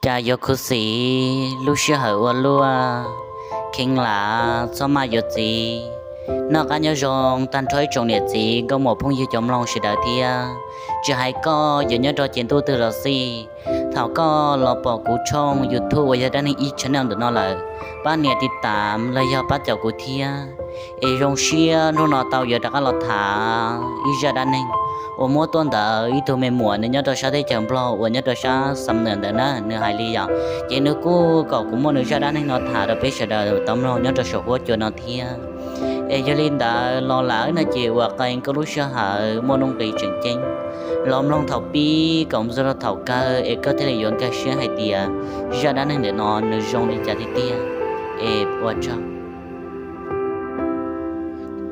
Cas yuav khuv xim lub sij hawm ua luaj, kheev lam txhob maj yuav txiv. Noj qab nyob zoo tag nrho ib tsoom niam txiv nkauj muam phooj ywg cov mloog sawv daws thiab. Tsis hais koj yuav nyob rau ces ntuj twg los xij, thaum koj los pom kuv tshooj YouTube uas yog Dab Neeg Ib channel ntawm no lawm, pab nias tiv tam los yog pab caum kuv thiab. Es zoo siab hnub no tau yuav rov qab los tham ib zaj dab neeg uas muab tuaj ntawm ib tug me muam nws nyob rau sab teb chaws Nplog uas nyob rau sab Xam Nwm ntawm na, nws hais li yom. Ces nws kuj kom kuv muab nws zaj dab neeg no tham rau peb sawv daws tau mloog nyob rau saum huab cua no thiab. Es yog li ntawd los lawm no ces uas qee koj lub sij hawm muaj nuj nqis tseem ceeb los mloog thaum pib kom mus txog rau thaum kawg es koj thiaj li yuav nkag siab hais tias zaj dab neeg ntawm no nws zoo li cas tiag tiag. Es ua tsaug.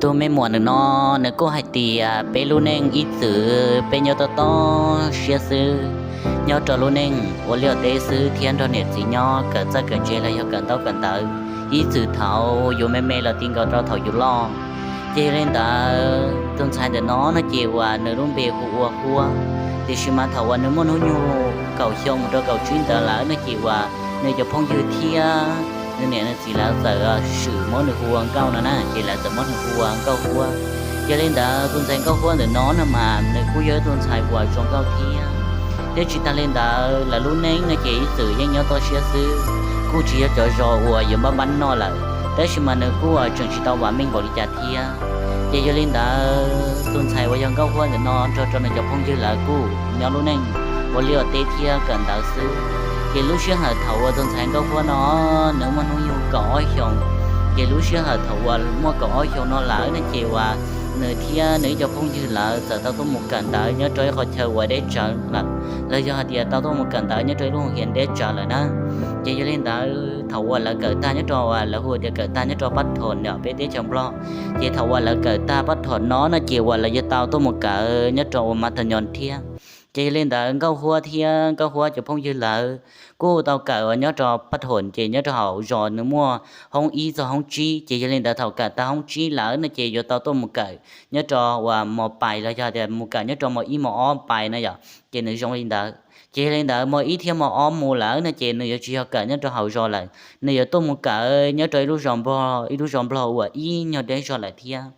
Tus me muam ntawm no nws kuj hais tias peb lub neej ib txwm peb nyob tob tob siab xwb, nyob rau lub neej ua liaj teb xwb thiab nrog niam txiv nyob kawm txawj kawm ntse los yog kawm ntaub kawm ntawv ib txwm thaum yus me me los ti nkaus rau thaum yus loj. Ces yog li ntawd tus ntxhais ntawm no no ces uas nws lub npe hu ua Huab, tiam sis mas thaum uas nws muaj hnub nyoog kaum xyoo mus rau kaum tsib ntawd lawm no ces uas nws cov phooj ywg thiab nws niam nws txiv lawv txawm swm muab nws hu ua Nkauj no na, ces lawv txawm muab nws hu ua Nkauj Huab. Yog li ntawd tus ntxhais Nkauj Huab ntawm no no mas nws kuj yog ib tug ntxhais uas zoo nkauj thiab. Thiab tsis tas li ntawd lawv lub neej no ces ib txwm yeej nyob toj siab xwb, kuj tsis yog cov zos uas yuav npab npab noj lawm, tab sis mas nws kuj tseem tsis tau vam meej npaum li cas thiab. Ces yog li ntawd tus ntxhais uas yog Nkauj Huab ntawm no nrog rau nws cov phooj ywg lawv kuj nyob lub neej ua liaj ua teb thiab kawm ntawv xwb. Ces lub sij hawm thaum uas tus ntxhais Nkauj Huab no nws muaj hnub nyoog kaum ob xyoos, ces lub sij hawm thaum uas muaj kaum ob xyoos no lawm no ces uas nws thiab nws ib co phooj ywg lawv txawm tau tuaj mus kawm ntawv nyob rau ib qhov chaw uas deb tsawv lawm, los yog hais tias tau tuaj mus kawm ntawv nyob rau ib lub hoo hiav deb tsawv lawm na. Ces yog li ntawd thaum uas lawv kawm tag nyob rau uas lawv hu tias kawm tag nyob rau pab thom nyob peb teb chaws Nplog, ces thaum uas lawv kawm tag pab thom no no ces uas lawv yuav tau tuaj mus kawm nyob rau uas mas tag nyo thiab. Ces yog li ntawd Nkauj Huab thiab Nkauj Huab cov phooj ywg lawv kuj tau kawm uas nyob rau pab thom ces nyob rau hauv zos nws muaj hoob ib txog hoob tsib, ces yog li ntawd thaum kawm tag hoob tsib lawm no ces yuav tau tuaj mus kawm nyob rau uas mos pais los yog tias mus kawm nyob rau mos ib mos ob pais na yom, ces nws zoo li ntawd. Ces yog li ntawd mos ib thiab mos ob mus lawm no ces nws yuav tsis yog kawm nyob rau hauv zos lawm, nws yuav tuaj mus kawm nyob rau ib lub zos Nplog, ib lub zos Nplog uas ib nyuag deb zog lawm thiab.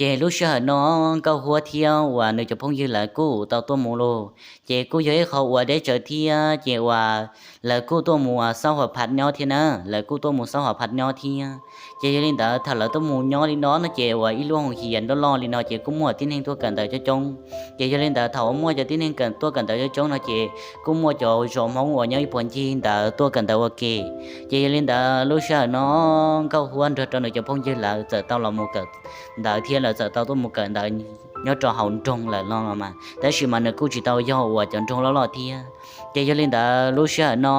Ces lub sij hawm no Nkauj Huab thiab uas nws cov phooj ywg lawv kuj tau tuaj mus lauj, ces kuj yog ib qho uas deb tsawv thiab ces uas lawv kuj tuaj mus xauj hauv phav nyob thiab na, lawv kuj tuaj mus xauj hauv phav nyob thiab. Ces yog li ntawd thaum lawv tuaj mus nyob li no no ces uas ib lub hoo hias loj loj li no ces kuj muaj tib neeg tuaj kawm ntawv coob coob. Ces yog li ntawd thaum uas muaj cov tib neeg tuaj kawm ntawv coob coob no ces kuj muaj cov zos Hmoob uas nyob ib puag ncig ntawd tuaj kawm ntawv ua ke. Ces yog li ntawd lub sij hawm no Nkauj Huab nrog rau nws cov phooj ywg lawv txawm tau los mus kawm ntawv thiab lawv txawm tau tuaj mus kawm ntawv nyob rau hauv nroog lawm no los mas, tab sis mas nws kuj tsis tau yog uas cov nroog loj loj thiab. Ces yog li ntawd lub sij hawm no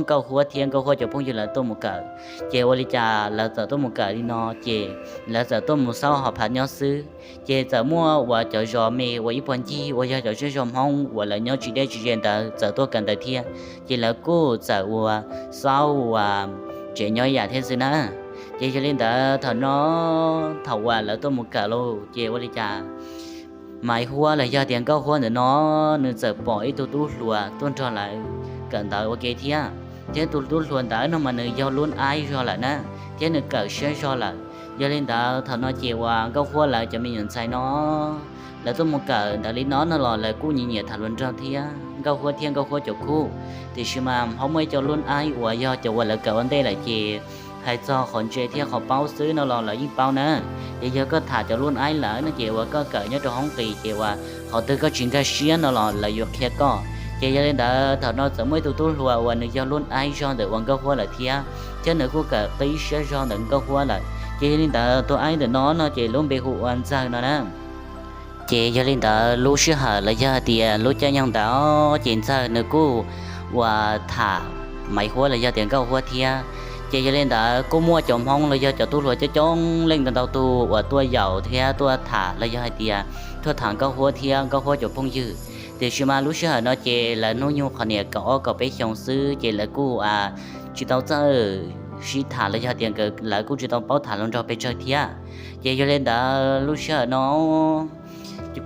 Nkauj Huab thiab Nkauj Huab cov phooj ywg lawv tuaj mus kawm, ces ua li cas lawv txawm tuaj mus kawm li no ces lawv txawm tuaj mus xauj hauv phav nyob xwb. Ces txawm muaj uas cov zos me uas ib puag ncig uas yog cov zej zos Hmoob uas lawv nyob tsis deb tsis ze ntawd txawm tuaj kawm ntawv thiab, ces lawv kuj txawm uas xauj uas tsev nyob ib yam thiab xwb na. Ces yog li ntawd thaum no, thaum uas lawv tuaj mus kawm lauj ces ua li cas Maiv Huab los yog tias Nkauj Huab ntawm no nws txawm pom ib tug tub hluas tuaj nrog lawv kawm ntawv ua ke thiab. Thiab tus tub hluas ntawd no mas nws yog lub aib zog lawm na, thiab nws kawm siab zog lawm. Yog li ntawd thaum no ces uas Nkauj Huab lawv cov me nyuam ntxhais no lawv tuaj mus kawm ntawv li no no los lawv kuj nyiam nyiam tham hluas nraug thiab Nkauj Huab thiab Nkauj Huab cov khub. Tiam sis mas ho muaj ib co lub aib uas yog cov uas lawv kawm ua ntej lawm ces hais txog qhov ntse thiab qhov paub xwb no los lawv yeej paub na. Ces yog koj tham cov lub aib lawm no ces uas koj kawm nyob rau hoob qis ces uas qhov twg koj tsis nkag siab no los lawv yuav qhia koj. Ces yog li ntawd thaum no txawm muaj ib tug tub hluas uas nws yog lub aib zog ntawm uas Nkauj Huab lawm thiab, thiab nws kuj kawm qib siab zog ntawm Nkauj Huab lawm. Ces yog li ntawd tus aib ntawm no no ces lub npe hu ua Ntxawg no na. Ces yog li ntawd lub sij hawm los yog hais tias lub caij nyoog ntawd ces Ntxawg nws kuj uas tham Maiv Huab los yog tias Nkauj Huab thiab. Ces yog li ntawd kuj muaj cov Hmoob los yog cov tub hluas coob coob leej ntau ntau tus uas tuaj yaum thiab tuaj tham los yog hais tias tuaj tham Nkauj Huab thiab Nkauj Huab cov phooj ywg. Tiam sis mas lub sij hawm no ces lawv hnub nyoog qhov niam kaum ob kaum peb xyoo xwb ces lawv kuj tsis tau txawj sib tham los yog tias lawv kuj tsis tau paub tham hluas nraug pes tsawg thiab. Ces yog li ntawd lub sij hawm no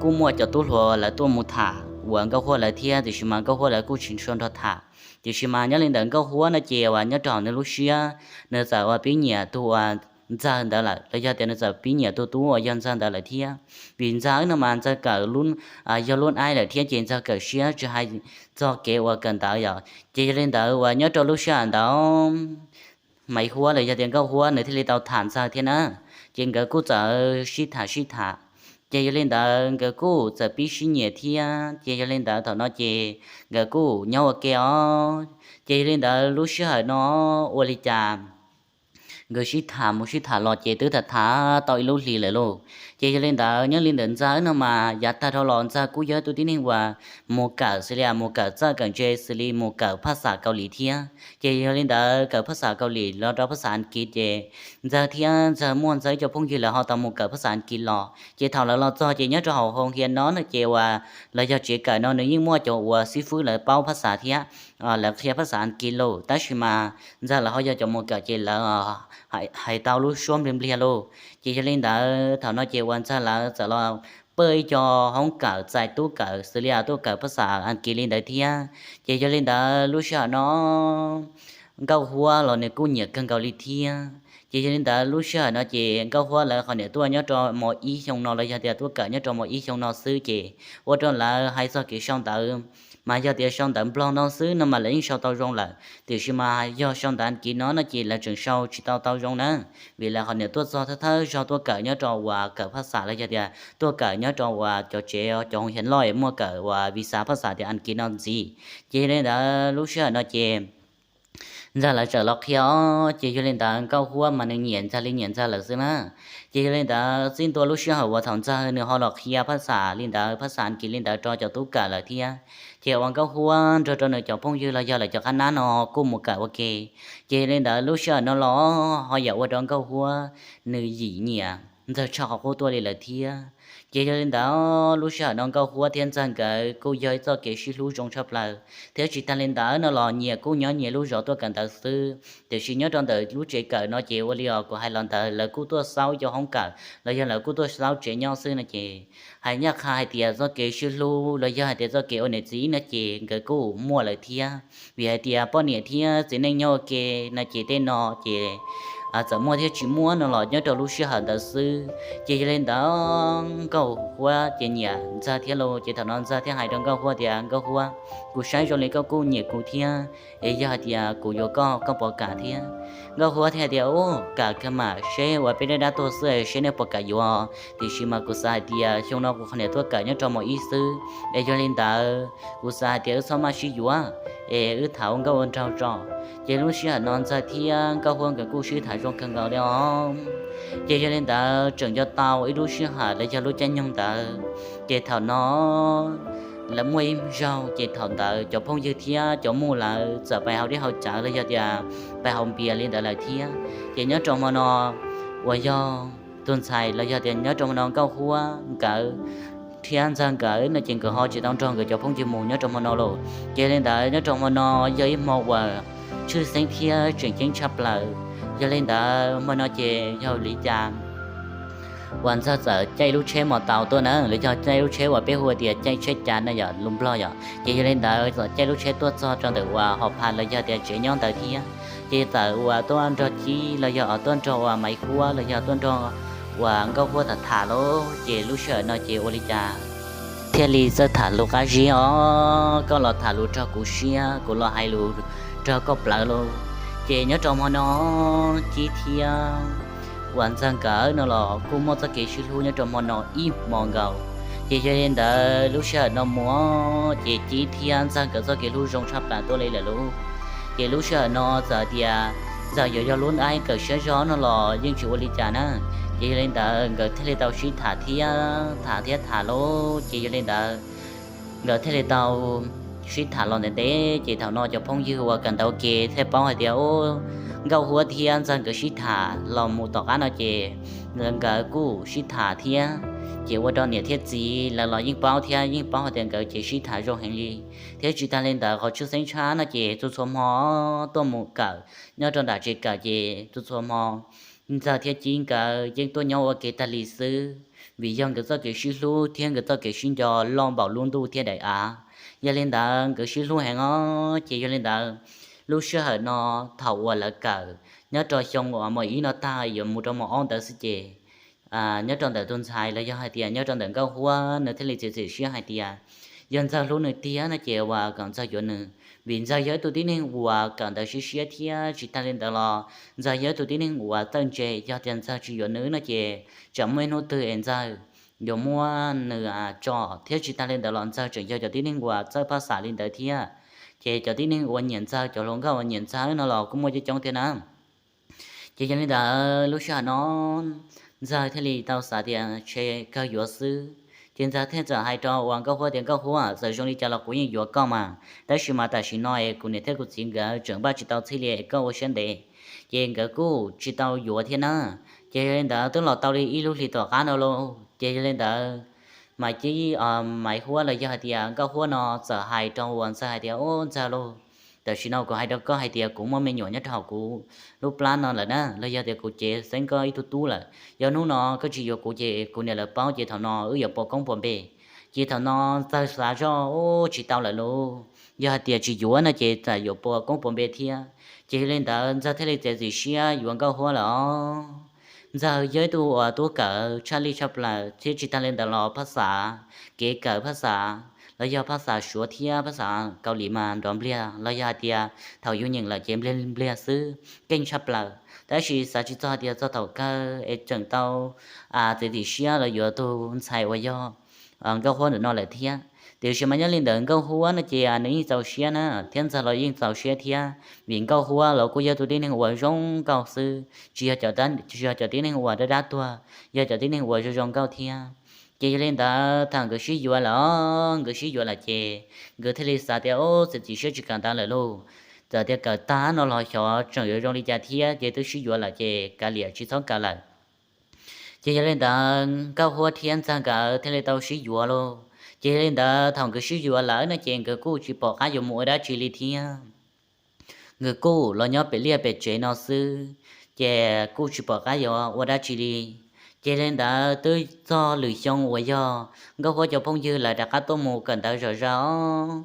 kuj muaj cov tub hluas lawv tuaj mus tham uas Nkauj Huab lawv thiab, tiam sis mas Nkauj Huab lawv kuj tsis tshua nrog tham. Tiam sis mas nyob li ntawd Nkauj Huab no ces uas nyob rau hauv nws lub siab nws txawm uas pib nyiam tus uas Ntxawg ntawd lawm, los yog tias nws txawm pib nyiam tus tub uas yog Ntxawg ntawd lawm thiab. Vim Ntxawg no mas Ntxawg kawm yog lub aib lawm thiab ces Ntxawg kawm siab tsis hais txog kev uas kawm ntawv yom. Ces yog li ntawd uas nyob rau lub sij hawm ntawd Maiv Huab los yog tias Nkauj Huab nws thiaj li tau tham Ntxawg thiab na. Ces nkawd kuj txawm sib tham sib tham, ces yog li ntawd nkawd kuj txawm pib sib nyiam thiab. Ces yog li ntawd thaum no ces nkawd kuj nyob ua ke os. Ces yog li ntawd lub sij hawm no ua li cas nkawd sib tham mus sib tham los ces twb tham tham tau ib lub hlis lawm lauj. Ces yog li ntawd nyob li ntawd Ntxawg no mas yav tag dhau los Ntxawg kuj yog tus tib neeg uas mus kawm xws li mus kawm txawj kawm ntse xws li mus kawm phaj xas Kaus Lim thiab. Ces yog li ntawd kawm phaj xas Kaus Lim los rau phaj xas Askiv ces Ntxawg thiab Ntxawg muaj Ntxawg cov phooj ywg lawv ho tau mus kawm phaj xas Askiv los. Ces thaum lawv los txog ces nyob rau hauv hoo hias no no ces uas lawv yog tsev kawm no nws yeej muaj cov uas xib fwb lawv paub phaj xas thiab lawv qhia phaj xas Askiv lauj, tab sis mas Ntxawg lawv ho yog cov mus kawm ces lawv hais tau lub suab npliag npliag lauj. Ces yog li ntawd thaum no ces uas Ntxawg lawv txawm los pab ib co hoob kawm txais tub kawm xws li tuaj kawm phaj xas Askiv li ntawd thiab. Ces yog li ntawd lub sij hawm no Nkauj Huab los nws kuj nyiam kawg nkaus li thiab. Ces yog li ntawd lub sij hawm no ces Nkauj Huab lawv qhov niam tuaj nyob rau mos ib xyoo no los yog tias tuaj kawm nyob rau mos ib xyoo no xwb ces ua rau lawv hais txog kev sau ntawv, mas yog tias sau ntawv Nplog no xwb no mas lawv yeej sau tau zoo lawm, tiam sis mas yog sau ntawv Askiv no no ces lawv tseem sau tsis tau tau zoo na. Vim lawv qhov niam tuaj txog thawj thawj zog tuaj kawm nyob rau uas kawm phaj xas los yog tias tuaj kawm nyob rau uas cov tsev cov hoo hias loj muaj kawm uas vis xav phaj xas tias Askiv no ntxiv. Ces yog li ntawd lub sij hawm no ces Ntxawg lawv txawm los qhia os. Ces yog li ntawd Nkauj Huab mas nws nyiam Ntxawg li nyiam Ntxawg lawm xwb na. Ces yog li ntawd txij ntua lub sij hawm uas thaum Ntxawg nws ho los qhia phaj xas li ntawd, phaj xas Askiv li ntawd rau cov tub kawm lawm thiab, ces uas Nkauj Huab nrog rau nws cov phooj ywg los yog lawv cov qab nab no kuj mus kawm ua ke. Ces yog li ntawd lub sij hawm no los ho yam ua rau Nkauj Huab nws yim nyiam Ntxawg tshaj qhov qub tuaj li lawm thiab. Ces yog li ntawd lub sij hawm no Nkauj Huab thiab Ntxawg nkawd kuj yog ib txoj kev sib hlub zoo tshaj plaws, thiab tsis tag li ntawd no los nyias kuj nyob nyias lub zos tuaj kawm ntawv xwb. Tiam sis nyob rau ntawm lub tsev kawm no ces ua li os kuv hais los ntawd lawv kuj tuaj xaub cov hoob kawm los yog lawv kuj tuaj xaub tsev nyob xwb no ces hais nyaj qha hais tias txoj kev sib hlub los yog hais tias txoj kev ua niam txiv no ces nkawd kuj muaj lawm thiab. Vim hais tias poj niam thiab txiv neej nyob ua ke no ces tej no ces txawm muaj thiab tsis muaj no los nyob rau lub sij hawm ntawd xwb. Ces yog li ntawd Nkauj Huab ces nyiam Ntxawg thiab lauj, ces thaum no Ntxawg thiaj hais rau Nkauj Huab tias, Nkauj Huab, kuv saib zoo li koj kuj nyiam kuv thiab, es yog hais tias kuv yuav koj, koj puas kam thiab? Nkauj Huab thiaj hais tias, Ub, kam kawg mas, seb uas peb dab dab tuag xwb seb nej puas kam yuav. Tiam sis mas kuv xav hais tias xyoo no kuv qhov niam tuaj kawm nyob rau mos ib xwb, es yog li ntawd kuv xav hais tias wb txhob maj sib yuav, es wb tham ua nkauj ua nraug tso. Ces lub sij hawm no Ntxawg thiab Nkauj Huab nkawd kuj sib tham zoo kawg nkaus li os. Ces yog li ntawd tseem nco tau ib lub sij hawm los yog lub caij nyoog ntawd, ces thaum no lawv muaj ib zaug ces thaum ntawd cov phooj ywg thiab cov muj lawv txawm pais haus dej haus cawv los yog tias pais haus npias li ntawd lawm thiab. Ces nyob rau hmo no uas yog tus ntxhais los yog tias nyob rau hmo no Nkauj Huab nkawd thiab Ntxawg nkawd no ces nkawd ho tsis tau nrog nkawd cov phooj ywg mus nyob rau hmo no lauj. Ces li ntawd nyob rau hmo no yog ib hmo uas tshwj xeeb thiab tseem ceeb tshaj plaws. Yog li ntawd hmo no ces yog li cas uas Ntxawg txawm caij lub tsheb mos taus tuaj na, los yog caij lub tsheb uas peb hu tias caij tsheb cas na yom, lus Nplog yom. Ces yog li ntawd txawm caij lub tsheb tuaj txog rau ntawm uas hom phas los yog tias tsev nyob ntawd thiab. Ces txawm uas tuaj nrog Cib los yog tuaj nrog uas Maiv Huab los yog tuaj nrog uas Nkauj Huab tham tham lauj. Ces lub sij hawm no ces ua li cas thiaj li txawj tham lus qab zib os, koj los tham lus raug kuv siab, kuv los hais lus raug koj plawv lauj. Ces nyob rau hmo no Cib thiab uas Ntxawg nkawd no los kuj muaj txoj kev sib hlub nyob rau hmo no ib hmo nkaus. Ces yog li ntawd lub sij hawm no mus ces Cib thiab Ntxawg nkawd txoj kev hlub zoo tshaj plaws tuaj li lawm lauj. Ces lub sij hawm no txawm tias Ntxawg yuav yog lub aib kawm siab zog no los yeej tsis ua li cas na. Ces yog li ntawd nkawd thiaj li tau sib tham thiab tham thiab tham lauj. Ces yog li ntawd nkawd thiaj li tau sib tham los ntev ntev. Ces thaum no cov phooj ywg uas kawm ntawv ua ke thiaj paub hais tias, u, Nkauj Huab thiab Ntxawg nkawd sib tham los mus tom qab no ces nkawd kuj sib tham thiab. Ces ua rau niam thiab txiv lawv los yeej paub thiab yeej paub hais tias nkawd ces sib tham zoo heev li. Thiab tsis tag li ntawd qhov tshwj xeeb tshaj no ces txhua txhua hmo tuaj mus kawm nyob rau nram tsev kawm ces txhua txhua hmo Ntxawg thiab Cib nkawd yeej tuaj nyob ua ke tag li xwb. vim yog nkawd txoj kev sib hlub thiab nkawd txoj kev sib nco loj npaum lub ntuj thiab daim av. Yog li ntawd nkawd sib hlub heev os. Ces yog li ntawd lub sij hawm no thaum uas lawv kawm nyob rau xyoo uas mos ib no tag yuav mus rau mos ob ntawd xwb ces nyob rau ntawm tus ntxhais los yog hais tias nyob rau ntawm Nkauj Huab nws thiaj li txiav txim siab hais tias yog Ntxawg hlub nws tiag no ces uas kom Ntxawg yuav nws, vim Ntxawg yog ib tug tib neeg uas kawm ntawv siab siab thiab tsis tag li ntawd los Ntxawg yog ib tug tib neeg uas txawj ntse. Yog tias Ntxawg tsis yuav nws no ces tsam muaj ib hnub twg es Ntxawg yuav muab nws tso thiab tsis tag li ntawd los Ntxawg tseem yog cov tib neeg uas txawj phaj xav li ntawd thiab. Ces cov tib neeg uas nyiam Ntxawg, cov hluas nkauj uas nyiam Ntxawg no los kuj muaj coob coob thiab na. Ces yog li ntawd lub sij hawm no Ntxawg thiaj li tau xav tias tshe kawg yuav xwb. Ces Ntxawg thiaj txawm hais rau uas Nkauj Huab tias Nkauj Huab, txawm zoo li cas los kuv yeej yuav koj mas, tab sis mas tam sim no es kuv niam thiab kuv txiv nkawd tseem npaj tsis tau txhij li es koj ua siab ntev, ces nkawd kuj tsis tau yuav thiab na. Ces yog li ntawd twb los tau li ib lub hlis tom qab no lauj. Ces yog li ntawd Maiv Huab los yog hais tias Nkauj Huab no txawm hais rau uas Ntxawg hais tias, Ub Ntxawg lauj, tam sim no kuv hais rau koj hais tias kuv muaj me nyuam nyob rau hauv kuv lub plab no lawm na, los yog tias kuv cev xeeb koj ib tug tub lawm. Yog hnub no koj tsis yuav kuv ces kuv niam lawv paub ces thaum no wb yuav puas koob puas npe. Ces thaum no Ntxawg xav zoj, Ub, tsis tau lawm lauj, yog hais tias tsis yuav no ces txawm yuav puas koob puas npe thiab. Ces yog li ntawd Ntxawg thiaj li txiav txim siab yuav Nkauj Huab lawm os. Ntxawg yog ib tug uas tub kawm tshaj lij tshaj plaws thiab tsis tag li ntawd los phaj xav, kev kawm phaj xav los yog phaj xav Suav thiab phaj xav Kaus Lim mas nrov npliag, los yog hais tias thaum yus nyeem lawm ces npliag npliag xwb, keej tshaj plaws. Tab sis xav tsis txog hais tias txog thaum kawg es tseem tau txiav txim siab los yuav tus ntxhais uas yog Nkauj Huab ntawm no lawm thiab. Tiam sis mas nyob li ntawd Nkauj Huab no ces nws yeej txaus siab na, thiab Ntxawg los yeej txaus siab thiab, vim Nkauj Huab los kuj yog tus tib neeg uas zoo nkauj xwb, tsis yog, tsis yog cov tib neeg uas dab dab tuag, yog cov tib neeg uas zoo zoo nkauj thiab. Ces yog li ntawd thaum nkawd sib yuav lawm, nkawd sib yuav lawm ces nkawd thiaj li xav tias, Ub, txiav txim siab tsis kawm ntawv lawm lauj, txawm tias kawm tag no los xyov tseem yuav zoo li cas thiab, ces twb sib yuav lawm ces kav liam tsis txhob kawm lawm. Ces yog li ntawd Nkauj Huab thiab Ntxawg nkawd thiaj li tau sib yuav lauj. Ces yog li ntawd thaum nkawd sib yuav lawm no ces nkawd kuj tsis pom qab yuav mus ua dab tsi li thiab. Nkawd kuj los nyob pem liaj pem tsev no xwb, ces kuj tsis pom qab yuav ua dab tsi li. Ces li ntawd twb txog lwm xyoo uas yog Nkauj Huab cov phooj ywg lawv rov qab tuaj mus kawm ntawv zom zaws,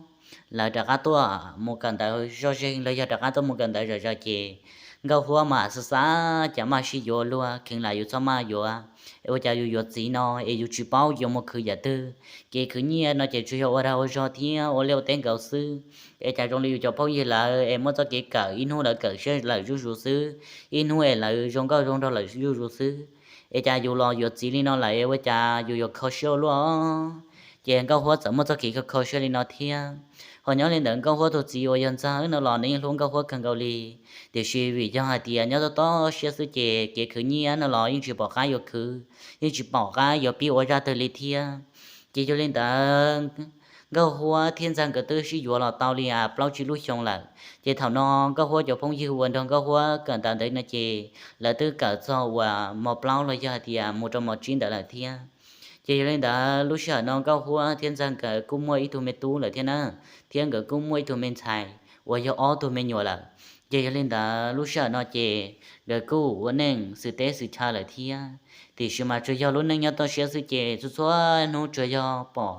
lawv rov qab tuaj mus kawm ntawv zoj zeeg los yog rov qab tuaj mus kawm ntawv zom zaws ces Nkauj Huab mas xav xav cas maj sib yuav luag, kheev lam yus txhob maj yuav, ua cas yus yuav txiv no es yus tsis paub yuav mus khwv yam twg. Kev khwv nyiaj no ces tsuas yog ua dag ua zog thiab ua liaj ua teb nkaus xwb. Es cas zoo li yus cov phooj ywg lawv es muaj txoj kev kawm, ib hnub lawv kawm siab lawm zuj zus xwb, ib hnub es lawv zoo nkauj zoo nraug lawm zuj zus xwb. Es cas yus los yuav txiv li no lawm es ua cas yus yuav kho siab ua luaj? Ces Nkauj Huab txawm muaj txoj kev kho kho siab li no thiab. Ho nyob li ntawd Nkauj Huab tus txiv uas yog Ntxawg no los nws yeej hlub Nkauj Huab kawg nkaus li, tiam sis vim yog hais tias nyob tob tob siab xwb ces kev khwv nyiaj no los yeej tsis pom qab yuav khwv, yeej tsis pom qab yuav pib ua zaj twg li thiab. Ces yog li ntawd Nkauj Huab thiab Ntxawg nkawd twb sib yuav los tau li plaub tsib lub xyoo lawm. Ces thaum no Nkauj Huab cov phooj ywg uas nrog Nkauj Huab kawm ntawv ntawd no ces lawv twb kawm txog uas mos plaub los yog hais tias mus rau mos tsib ntawd lawm thiab. Ces yog li ntawd lub sij hawm no Nkauj Huab thiab Ntxawg nkawd kuj muaj ib tug me tub lawm thiab na, thiab nkawd kuj muaj ib tug me ntxhais uas yog ob tug me nyuam lawm. Ces yog li ntawd lub sij hawm no ces nkawd kuj ua neej xwm teb xwm chaw lawm thiab. Tiam sis mas tsuas yog lub neej nyob toj siab xwb ces txhua txhua hnub tsuas yog pom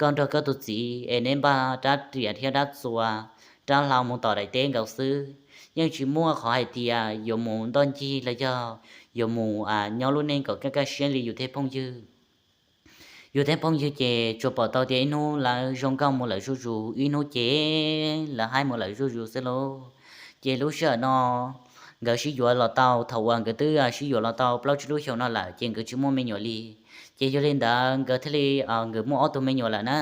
koj nrog koj tus txiv es neb npaj rab riam thiab rab txuas, rab hlau mus tom daim teb nkaus xwb. Yeej tsis muaj qhov hais tias yuav mus ntoj ncig los yog yuav mus nyob lub neej kom kaj kaj siab li yus tej phooj ywg. Yus tej phooj ywg ces tsuas pom tau tias ib hnub lawv zoo nkauj mus lawm zuj zus, ib hnub ces lawv haib mus lawm zuj zus xwb lauj. Ces lub sij hawm no nkawd sib yuav los tau, thaum uas nkawd twb sib yuav los tau plaub tsib lub xyoo no lawm ces nkawd tsis muaj me nyuam li. Ces yog li ntawd nkawd thiaj li, nkawd muaj ob tug me nyuam lawm na,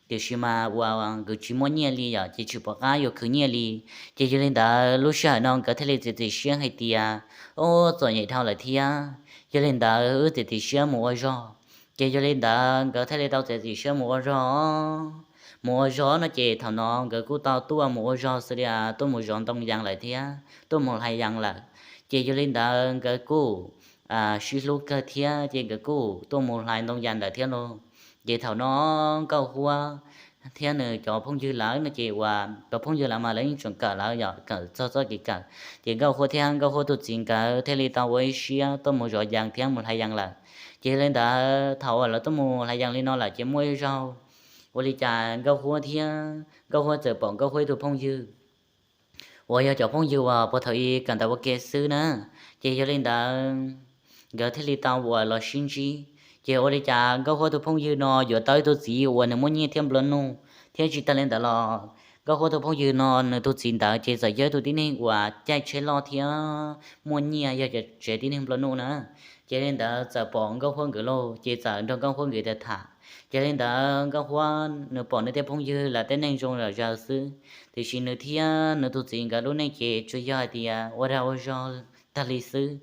tiam sis mas uas nkawd tsis muaj nyiaj li yom, ces tsis pom qab yuav khwv nyiaj li. Ces yog li ntawd lub sij hawm no nkawd thiaj li txiav txim siab hais tias, Ub, txom nyem dhau lawm thiab, yog li ntawd wb txiav txim siab mus ua zog. Ces yog li ntawd nkawd thiaj li tau txiav txim siab mus ua zog. Mus ua zog no ces thaum no nkawd kuj tau tuaj mus ua zog xws li tuaj mus zov ntoo yas lawm thiab tuaj mus hlais yas lawm. Ces yog li ntawd nkawd kuj sib hlub kawg thiab ces nkawd kuj tuaj mus hlais ntoo yas ntawd thiab lauj. Ces thaum no Nkauj Huab thiab nws cov phooj ywg lawv no ces uas cov phooj ywg lawv mas lawv yeej tseem kawm lawv yom, kawm txog txoj kev kawm. Ces Nkauj Huab thiab Nkauj Huab tus txiv nkawd thiaj li tau ua ib siab tuaj mus zov yas thiab mus hlais yas lawm. Ces yog li ntawd thaum uas lawv tuaj mus hlais yees li no lawm ces muaj ib zaug ua li cas Nkauj Huab thiab Nkauj Huab txawm pom Nkauj Huab ib tug phooj ywg uas yog cov phooj ywg uas puag thaum ub kawm ntawv ua ke xwb na. Ces yog li ntawd nkawd thiaj li tau uas los sib ntsib. Ces ua li cas Nkauj Huab tus phooj ywg no yuav tau ib tug txiv uas nws muaj nyiaj thiab nplua nuj, thiab tsis tag li ntawd los Nkauj Huab tus phooj ywg no nws tus txiv ntawd ces txawm yog ib tug tib neeg uas caij tsheb loj thiab muaj nyiaj, yog cov tsev tib neeg nplua nuj na. Ces li ntawd txawm pom Nkauj Huab nkawd los ces txawm nrog Nkauj Huab nkawd tham. Ces li ntawd Nkauj Huab nws pom nws tej phooj ywg lawv tej neej zoo zom zaws xwb, tiam sis nws thiab nws tus txiv nkawd lub neej ces tsuas yog hais tias ua dag ua zog tag li xwb.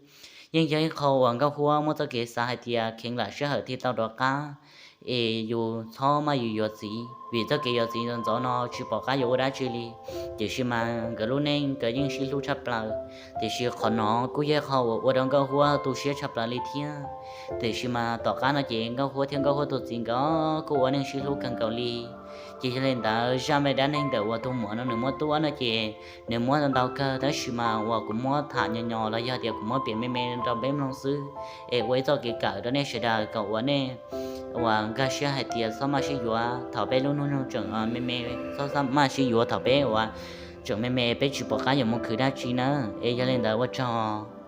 Yeej yog ib qho uas Nkauj Huab muaj txoj kev xav hais tias kheev lam sij hawm thiaj tau rov qab es yus txhob maj yus yuav txiv, vim txoj kev yuav txiv ntxov ntxov no tsis pom qab yuav ua dab tsi li. Tiam sis mas nkawd lub neej nkawd yeej sib hlub tshaj plaws, tiam sis qhov no kuj yog qhov uas ua rau Nkauj Huab tu siab tshaj plaws li thiab. Tiam sis mas tom qab no ces Nkauj Huab thiab Nkauj Huab tus txiv nkawd kuj ua neej sib hlub kawg nkaus li. Ces yog li ntawd zaj me dab neeg ntawm uas tus muam no nws muab tuaj no ces nws muab ntau kawg, tab sis mas uas kuv muab tham nyo nyo los yog tias kuv muab piav me me rau peb mloog xwb, es ua ib txoj kev kawm rau nej sawv daws kom uas nej uas nkag siab hais tias txhob maj sib yuav thaum peb lub hnub nyoog tseem me me, txhob maj sib yuav thaum peb uas tseem me me peb tsis pom qab yuav mus khwv dab tsi na. Es yog li ntawd ua tsaug.